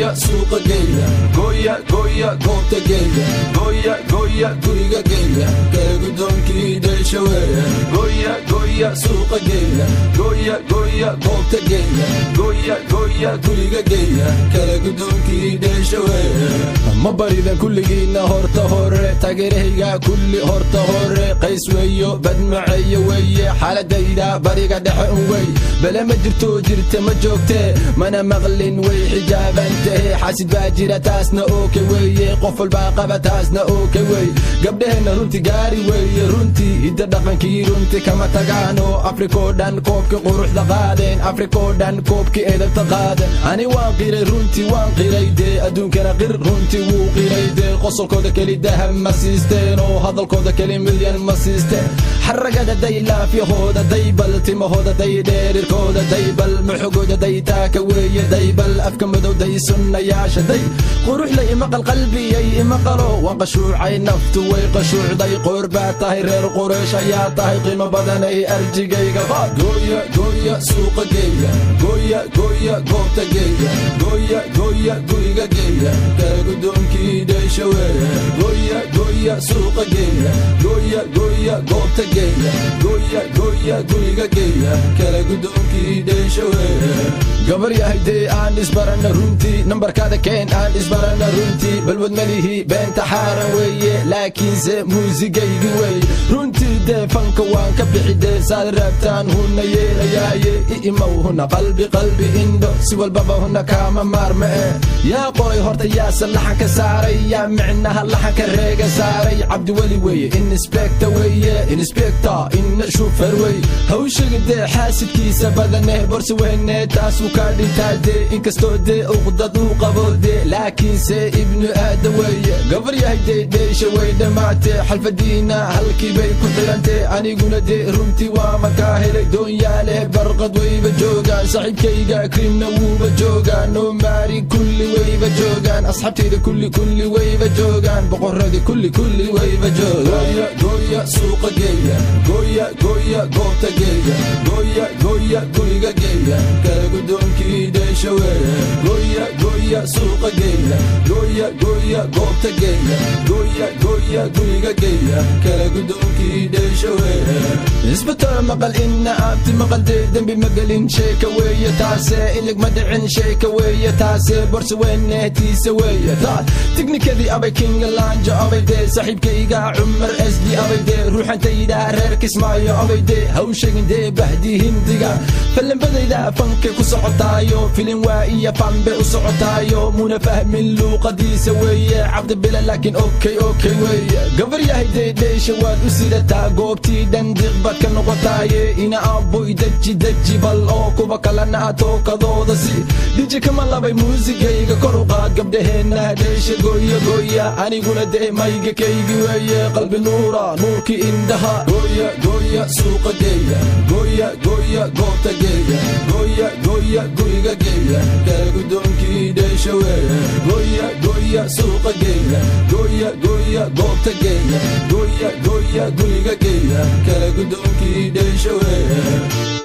Gooya, suuqa geeya. Gooya, gooya, goobta geeya. Gooya, gooya, guriga geeya. Kala gudoonkii dheesha weeye. Gooya, gooya, suuqa geeya. Gooya, gooya, goobta geeya. Gooya, gooya, guriga geeya. Kala gudoonkii dheesha weeye. Ma baridan kulligiinna horta hore, taageerahayga kulli horta hore. Qays weeyo, badmaceeyo weeye, xaaladayda bariga dhexe un wey. Bele ma jirto, jirta ma joogte, mana maqlin, way xijaabantahe. Xaasid baa jira, taasna okay weeye. Qof walbaa qaba, taasna okay wey. Gabdhaheenna runti gaari weeye, runtii hidda dhaqankii runti kama tagaano. Afrikoo dhan koobkii quruxda qaadeen, Afrikoo dhan koobkii edabta qaadeen. Ani waan qiray, runtii waan qiray dee, adduunkana qir, runtii wuu qiray dee. Qosolkooda keli dahab ma siisteen oo hadalkooda keli milyan ma siisteen. Xaragada day, laafyahooda daybal, timahooda day, dheerirkooda daybal, muxugooda day, taaka weeye daybal, afka madow day, sunnayaasha day, quruxlay imaqal, qalbiyay imaqalo. Waan qashuucay, naftu way qashuucday. Qoor baa tahay, reer Qureesh ayaa tahay, qiimo badanay, arjigayga qaad. Gooya, gooya, suuqa geeya. Gooya, gooya, goobta geeya. Gooya, gooya, guriga geeya. Kala gudoonkii dheesha weeye. Gooya, gooya, suuqa geeya. Gooya, gooya, goobta geeya. Gooya, gooya, guriga geeya. Kala gudoonkii dheesha weeye. Gabar yahay dee, aan isbarana runtii, nambarkaada keen, aan isbarana runtii. Balwad malihi, beenta xaaran weeye, laakiinse muusigaygi weeye runtii dee. Fanka waan ka bixi dee, saad raabtaan huna yeelayaaye. I imow huna, qalbi qalbi indho, si walbaba huna kaama maarma eh. Yaa qoray horta? Yaase laxanka saaray? Yaa micnaha laxanka reega saaray? Cabdiweli weeye, inspector weeye, inspector ina shufer wey. Hawshaga dee xaasidkiisa badaneh, borse weyne taasuu ka dhintaa dee, inkastoo dee uqdad uu qabo dee, laakiinse ibnu aadam weeye. Gabar yahay dee, dheesha way dhammaatee, xalfadiina halkii bay ku xidhantee. Aniguna dee runtii waa makaa helay. Doonyaale Barqad wayba joogaan, saaxiibkayga Krimna wuuba joogaan, Noomaari kulli wayba joogaan, asxaabtayda kulli kulli wayba joogaan, boqoradii kulli kulli wayba joogaan. Gooya, gooya, suuqa geeya. Gooya, gooya, goobta geeya. Gooya, gooya, guriga geeya. Kala gudoonkii dheesha weeye. Gooya, gooya, suuqa geeya. Gooya, gooya, goobta geeya. Gooya, gooya, guriga geeya. Kala gudoonkii dheesha weeye. Isbitaal maqal ina abti maqal dee, dembi magelin, sheeka weeye taase. Ilig ma dhicin, sheeka weeye taase. Borse weyne tiisa weeye taas. Tiknikadii abay, Kingalanjo abay dee, saaxiibkayga Cumar Sd abay dee, ruuxantayda reer Kismaayo abay dee. Hawshegin dee bahdi Hindiga, falambadayda fankay ku socotaayo, filin waa iyo fanbe u socotaayo. Muna fahmin luuqadiisa weeye Cabdibila, laakiin okay, okay weeye. Gabar yahay dee, dheesha waad u sidataa, goobtii dhan diiq baad ka noqotaaye. Ina aabboy, deji deji bal oo kuwa kalena tookadooda si dhiji kama labay. Muusigayga kor u qaad, gabdhaheenna dheesha gooya gooya. Aniguna dee mayga kaygi weeye, qalbi nuura, nuurkii indhaha. Gooya, gooya, suuqa geeya. Gooya, gooya, goobta geeya. Gooya, gooya, guriga geeya. Kala gudoonkii dheesha weeye. Gooya, gooya, suuqa geeya. Gooya, gooya, goobta geeya. Gooya, gooya, guriga geeya. Kala gudoonkii dheesha weeye.